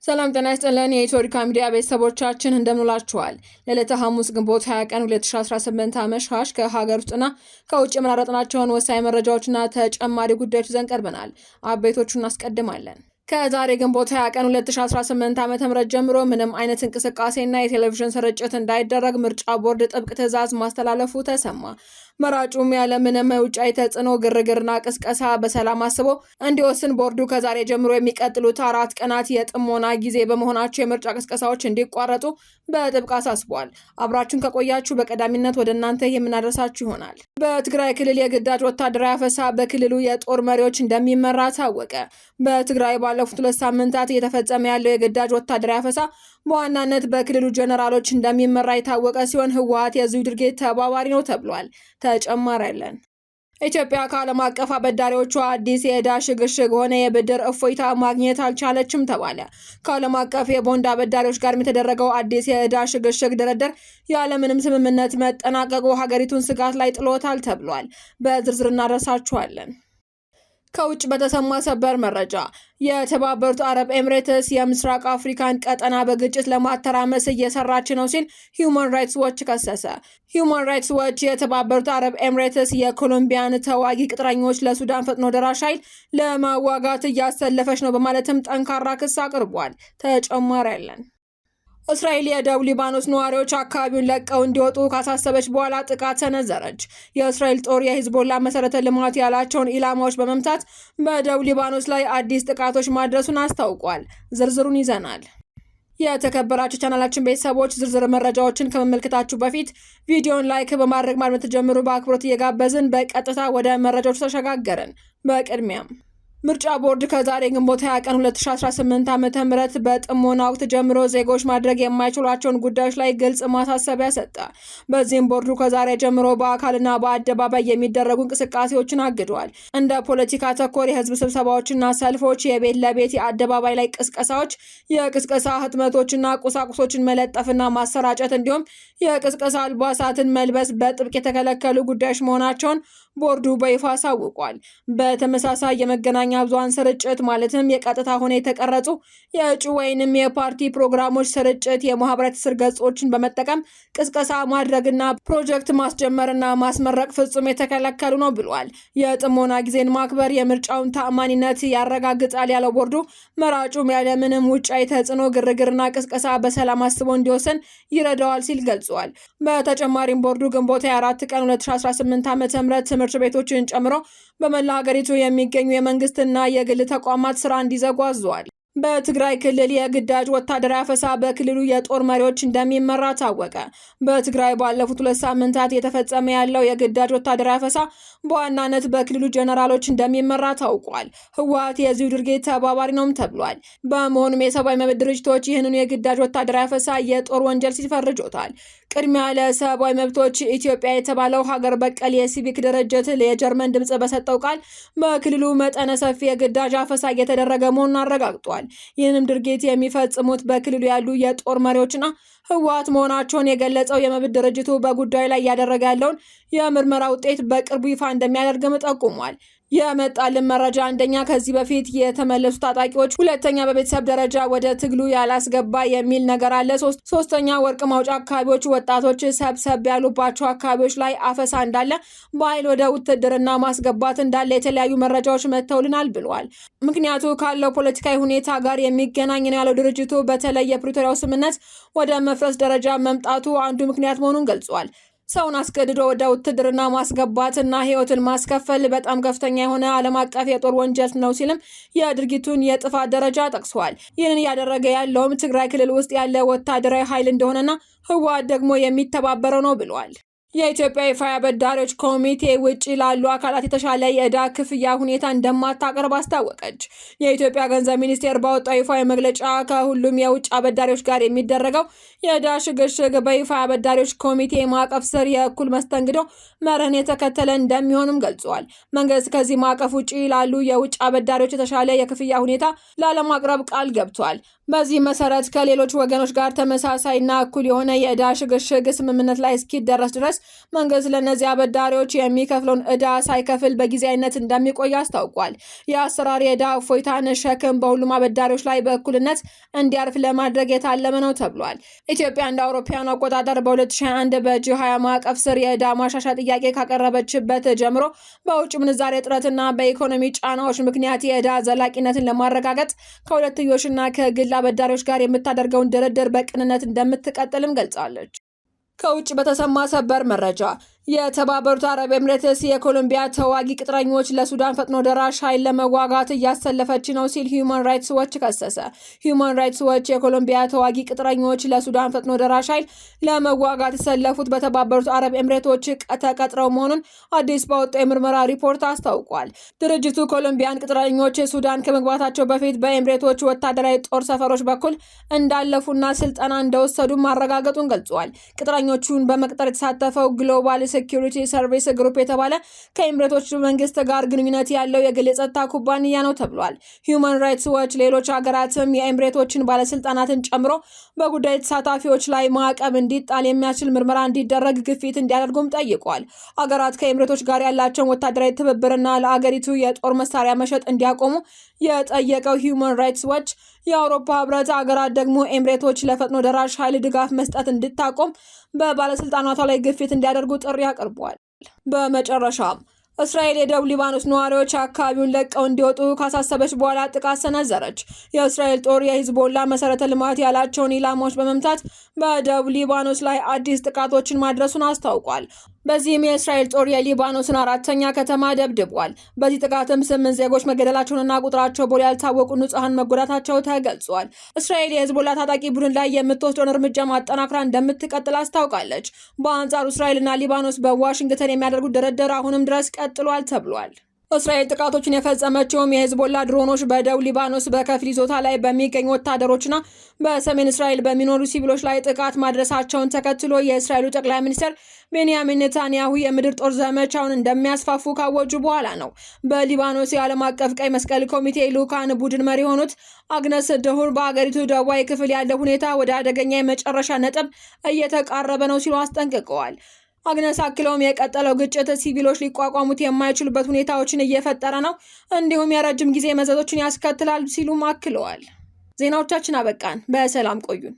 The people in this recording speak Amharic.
ሰላም ጤና ይስጥልን። የኢትዮሪካ ሚዲያ ቤተሰቦቻችን እንደምንላችኋል። ለዕለተ ሐሙስ ግንቦት 20 ቀን 2018 አመሻሽ ከሀገር ውስጥና ከውጭ የመራረጥናቸውን ወሳኝ መረጃዎችና ተጨማሪ ጉዳዮች ይዘን ቀርበናል። አበይቶቹን እናስቀድማለን። ከዛሬ ግንቦት 20 ቀን 2018 ዓ.ም ጀምሮ ምንም አይነት እንቅስቃሴና የቴሌቪዥን ስርጭት እንዳይደረግ ምርጫ ቦርድ ጥብቅ ትዕዛዝ ማስተላለፉ ተሰማ። መራጩም ያለምንም ውጫዊ ተጽዕኖ፣ ግርግርና ቅስቀሳ በሰላም አስቦ እንዲወስን ቦርዱ ከዛሬ ጀምሮ የሚቀጥሉት 4 ቀናት የጥሞና ጊዜ በመሆናቸው የምርጫ ቅስቀሳዎች እንዲቋረጡ በጥብቅ አሳስቧል። አብራችሁን ከቆያችሁ በቀዳሚነት ወደ እናንተ የምናደርሳችሁ ይሆናል። በትግራይ ክልል የግዳጅ ወታደራዊ አፈሳ በክልሉ የጦር መሪዎች እንደሚመራ ታወቀ። በትግራይ ባለፉት 2 ሳምንታት እየተፈጸመ ያለው የግዳጅ ወታደራዊ አፈሳ በዋናነት በክልሉ ጀነራሎች እንደሚመራ የታወቀ ሲሆን ህወሓት የዚሁ ድርጊት ተባባሪ ነው ተብሏል። ተጨማሪ አለን። ኢትዮጵያ ከዓለም አቀፍ አበዳሪዎቿ አዲስ የዕዳ ሽግሽግ ሆነ የብድር እፎይታ ማግኘት አልቻለችም ተባለ። ከዓለም አቀፍ የቦንድ አበዳሪዎች ጋር የተደረገው አዲስ የዕዳ ሽግሽግ ድርድር ያለምንም ስምምነት መጠናቀቁ ሀገሪቱን ስጋት ላይ ጥሎታል ተብሏል። በዝርዝር እናደርሳችኋለን። ከውጭ በተሰማ ሰበር መረጃ የተባበሩት አረብ ኤምሬትስ የምስራቅ አፍሪካን ቀጠና በግጭት ለማተራመስ እየሰራች ነው ሲል ሂውማን ራይትስ ዎች ከሰሰ። ሂውማን ራይትስ ዎች የተባበሩት አረብ ኤምሬትስ የኮሎምቢያን ተዋጊ ቅጥረኞች ለሱዳን ፈጥኖ ደራሽ ኃይል ለማዋጋት እያሰለፈች ነው በማለትም ጠንካራ ክስ አቅርቧል። ተጨማሪ አለን። እስራኤል የደቡብ ሊባኖስ ነዋሪዎች አካባቢውን ለቀው እንዲወጡ ካሳሰበች በኋላ ጥቃት ሰነዘረች። የእስራኤል ጦር የሂዝቦላ መሰረተ ልማት ያላቸውን ኢላማዎች በመምታት በደቡብ ሊባኖስ ላይ አዲስ ጥቃቶች ማድረሱን አስታውቋል። ዝርዝሩን ይዘናል። የተከበራችሁ ቻናላችን ቤተሰቦች፣ ዝርዝር መረጃዎችን ከመመልከታችሁ በፊት ቪዲዮን like በማድረግ ማድመጥ ጀምሩ በአክብሮት እየጋበዝን በቀጥታ ወደ መረጃዎቹ ተሸጋገርን። በቅድሚያም ምርጫ ቦርድ ከዛሬ ግንቦት 20 ቀን 2018 ዓ.ም በጥሞና ወቅት ጀምሮ ዜጎች ማድረግ የማይችሏቸውን ጉዳዮች ላይ ግልጽ ማሳሰቢያ ሰጠ። በዚህም ቦርዱ ከዛሬ ጀምሮ በአካልና በአደባባይ የሚደረጉ እንቅስቃሴዎችን አግዷል። እንደ ፖለቲካ ተኮር የህዝብ ስብሰባዎችና ሰልፎች፣ የቤት ለቤት የአደባባይ ላይ ቅስቀሳዎች፣ የቅስቀሳ ህትመቶችና ቁሳቁሶችን መለጠፍና ማሰራጨት እንዲሁም የቅስቀሳ አልባሳትን መልበስ በጥብቅ የተከለከሉ ጉዳዮች መሆናቸውን ቦርዱ በይፋ አሳውቋል። በተመሳሳይ የመገናኛ ብዙሃን ስርጭት ማለትም የቀጥታ ሆነ የተቀረጹ የእጩ ወይንም የፓርቲ ፕሮግራሞች ስርጭት፣ የማህበራዊ ትስስር ገጾችን በመጠቀም ቅስቀሳ ማድረግና ፕሮጀክት ማስጀመርና ማስመረቅ ፍጹም የተከለከሉ ነው ብሏል። የጥሞና ጊዜን ማክበር የምርጫውን ተአማኒነት ያረጋግጣል ያለው ቦርዱ መራጩም ያለምንም ውጫዊ ተጽዕኖ፣ ግርግርና ቅስቀሳ በሰላም አስቦ እንዲወስን ይረዳዋል ሲል ገልጿል። በተጨማሪም ቦርዱ ግንቦት 24 ቀን 2018 ዓ.ም ትምህርት ቤቶችን ጨምሮ በመላ ሀገሪቱ የሚገኙ የመንግስትና የግል ተቋማት ስራ እንዲዘጉ አዟል። በትግራይ ክልል የግዳጅ ወታደራዊ አፈሳ በክልሉ የጦር መሪዎች እንደሚመራ ታወቀ። በትግራይ ባለፉት 2 ሳምንታት እየተፈጸመ ያለው የግዳጅ ወታደራዊ አፈሳ በዋናነት በክልሉ ጀነራሎች እንደሚመራ ታውቋል። ህወሓት የዚሁ ድርጊት ተባባሪ ነውም ተብሏል። በመሆኑም የሰብአዊ መብት ድርጅቶች ይህንኑ የግዳጅ ወታደራዊ አፈሳ የጦር ወንጀል ሲል ፈርጆታል። ቅድሚያ ለሰብአዊ መብቶች ኢትዮጵያ የተባለው ሀገር በቀል የሲቪክ ድርጅት ለየጀርመን ድምፅ በሰጠው ቃል በክልሉ መጠነ ሰፊ የግዳጅ አፈሳ እየተደረገ መሆኑን አረጋግጧል። ይህንም ድርጊት የሚፈጽሙት በክልሉ ያሉ የጦር መሪዎችና ህወሓት መሆናቸውን የገለጸው የመብት ድርጅቱ በጉዳዩ ላይ እያደረገ ያለውን የምርመራ ውጤት በቅርቡ ይፋ እንደሚያደርግም ጠቁሟል። የመጣልን መረጃ አንደኛ ከዚህ በፊት የተመለሱ ታጣቂዎች፣ ሁለተኛ በቤተሰብ ደረጃ ወደ ትግሉ ያላስገባ የሚል ነገር አለ። ሶስተኛ ወርቅ ማውጫ አካባቢዎች ወጣቶች ሰብሰብ ያሉባቸው አካባቢዎች ላይ አፈሳ እንዳለ፣ በኃይል ወደ ውትድርና ማስገባት እንዳለ የተለያዩ መረጃዎች መጥተውልናል ብለዋል። ምክንያቱ ካለው ፖለቲካዊ ሁኔታ ጋር የሚገናኝ ነው ያለው ድርጅቱ በተለይ የፕሪቶሪያው ስምምነት ወደ መፍረስ ደረጃ መምጣቱ አንዱ ምክንያት መሆኑን ገልጿል። ሰውን አስገድዶ ወደ ውትድርና ማስገባትና ሕይወትን ማስከፈል በጣም ከፍተኛ የሆነ ዓለም አቀፍ የጦር ወንጀል ነው ሲልም የድርጊቱን የጥፋት ደረጃ ጠቅሷል። ይህንን እያደረገ ያለውም ትግራይ ክልል ውስጥ ያለ ወታደራዊ ኃይል እንደሆነና ህወሓት ደግሞ የሚተባበረው ነው ብሏል። የኢትዮጵያ ይፋ አበዳሪዎች ኮሚቴ ውጭ ላሉ አካላት የተሻለ የዕዳ ክፍያ ሁኔታ እንደማታቀርብ አስታወቀች። የኢትዮጵያ ገንዘብ ሚኒስቴር ባወጣው ይፋዊ መግለጫ ከሁሉም የውጭ አበዳሪዎች ጋር የሚደረገው የዕዳ ሽግሽግ በይፋ አበዳሪዎች ኮሚቴ ማዕቀፍ ስር የእኩል መስተንግዶ መርህን የተከተለ እንደሚሆንም ገልጿል። መንግስት ከዚህ ማዕቀፍ ውጭ ላሉ የውጭ አበዳሪዎች የተሻለ የክፍያ ሁኔታ ላለማቅረብ ቃል ገብቷል። በዚህ መሰረት ከሌሎች ወገኖች ጋር ተመሳሳይና እኩል የሆነ የዕዳ ሽግሽግ ስምምነት ላይ እስኪደረስ ድረስ መንግስት ለእነዚህ አበዳሪዎች የሚከፍለውን ዕዳ ሳይከፍል በጊዜያዊነት እንደሚቆይ አስታውቋል። የአሰራር የዕዳ እፎይታን ሸክም በሁሉም አበዳሪዎች ላይ በእኩልነት እንዲያርፍ ለማድረግ የታለመ ነው ተብሏል። ኢትዮጵያ እንደ አውሮፓውያኑ አቆጣጠር በ2021 በጂ20 ማዕቀፍ ስር የዕዳ ማሻሻያ ጥያቄ ካቀረበችበት ጀምሮ በውጭ ምንዛሬ እጥረትና በኢኮኖሚ ጫናዎች ምክንያት የዕዳ ዘላቂነትን ለማረጋገጥ ከሁለትዮሽና ከግል አበዳሪዎች ጋር የምታደርገውን ድርድር በቅንነት እንደምትቀጥልም ገልጻለች። ከውጭ በተሰማ ሰበር መረጃ የተባበሩት አረብ ኤምሬትስ የኮሎምቢያ ተዋጊ ቅጥረኞች ለሱዳን ፈጥኖ ደራሽ ኃይል ለመዋጋት እያሰለፈች ነው ሲል ሂዩማን ራይትስ ዎች ከሰሰ። ሂዩማን ራይትስ ዎች የኮሎምቢያ ተዋጊ ቅጥረኞች ለሱዳን ፈጥኖ ደራሽ ኃይል ለመዋጋት የተሰለፉት በተባበሩት አረብ ኤምሬቶች ተቀጥረው መሆኑን አዲስ ባወጣው የምርመራ ሪፖርት አስታውቋል። ድርጅቱ ኮሎምቢያን ቅጥረኞች ሱዳን ከመግባታቸው በፊት በኤምሬቶች ወታደራዊ ጦር ሰፈሮች በኩል እንዳለፉና ስልጠና እንደወሰዱ ማረጋገጡን ገልጿል። ቅጥረኞቹን በመቅጠር የተሳተፈው ግሎባል ሴኪሪቲ ሰርቪስ ግሩፕ የተባለ ከኤምሬቶች መንግስት ጋር ግንኙነት ያለው የግል የጸጥታ ኩባንያ ነው ተብሏል። ሂዩማን ራይትስ ዎች ሌሎች ሀገራትም የኤምሬቶችን ባለስልጣናትን ጨምሮ በጉዳይ ተሳታፊዎች ላይ ማዕቀብ እንዲጣል የሚያስችል ምርመራ እንዲደረግ ግፊት እንዲያደርጉም ጠይቋል። ሀገራት ከኤምሬቶች ጋር ያላቸውን ወታደራዊ ትብብርና ለአገሪቱ የጦር መሳሪያ መሸጥ እንዲያቆሙ የጠየቀው ሂዩማን ራይትስ ዎች የአውሮፓ ህብረት ሀገራት ደግሞ ኤምሬቶች ለፈጥኖ ደራሽ ኃይል ድጋፍ መስጠት እንድታቆም በባለስልጣናቷ ላይ ግፊት እንዲያደርጉ ጥሪ አቅርቧል። በመጨረሻም እስራኤል የደቡብ ሊባኖስ ነዋሪዎች አካባቢውን ለቀው እንዲወጡ ካሳሰበች በኋላ ጥቃት ሰነዘረች። የእስራኤል ጦር የሂዝቦላ መሰረተ ልማት ያላቸውን ኢላማዎች በመምታት በደቡብ ሊባኖስ ላይ አዲስ ጥቃቶችን ማድረሱን አስታውቋል። በዚህም የእስራኤል ጦር የሊባኖስን አራተኛ ከተማ ደብድቧል። በዚህ ጥቃትም 8 ዜጎች መገደላቸውንና ቁጥራቸው በውል ያልታወቁ ንጹሐን መጎዳታቸው ተገልጿል። እስራኤል የሂዝቦላ ታጣቂ ቡድን ላይ የምትወስደውን እርምጃ ማጠናክራ እንደምትቀጥል አስታውቃለች። በአንጻሩ እስራኤልና ሊባኖስ በዋሽንግተን የሚያደርጉት ድርድር አሁንም ድረስ ቀጥሏል ተብሏል። እስራኤል ጥቃቶችን የፈጸመችውም የሂዝቦላ ድሮኖች በደቡብ ሊባኖስ በከፊል ይዞታ ላይ በሚገኙ ወታደሮችና በሰሜን እስራኤል በሚኖሩ ሲቪሎች ላይ ጥቃት ማድረሳቸውን ተከትሎ የእስራኤሉ ጠቅላይ ሚኒስትር ቤንያሚን ኔታንያሁ የምድር ጦር ዘመቻውን እንደሚያስፋፉ ካወጁ በኋላ ነው። በሊባኖስ የዓለም አቀፍ ቀይ መስቀል ኮሚቴ ልዑካን ቡድን መሪ የሆኑት አግነስ ደሁር በአገሪቱ ደቡባዊ ክፍል ያለው ሁኔታ ወደ አደገኛ የመጨረሻ ነጥብ እየተቃረበ ነው ሲሉ አስጠንቅቀዋል። አግነስ አክለውም የቀጠለው ግጭት ሲቪሎች ሊቋቋሙት የማይችሉበት ሁኔታዎችን እየፈጠረ ነው፣ እንዲሁም የረጅም ጊዜ መዘዞችን ያስከትላል ሲሉም አክለዋል። ዜናዎቻችን አበቃን። በሰላም ቆዩን።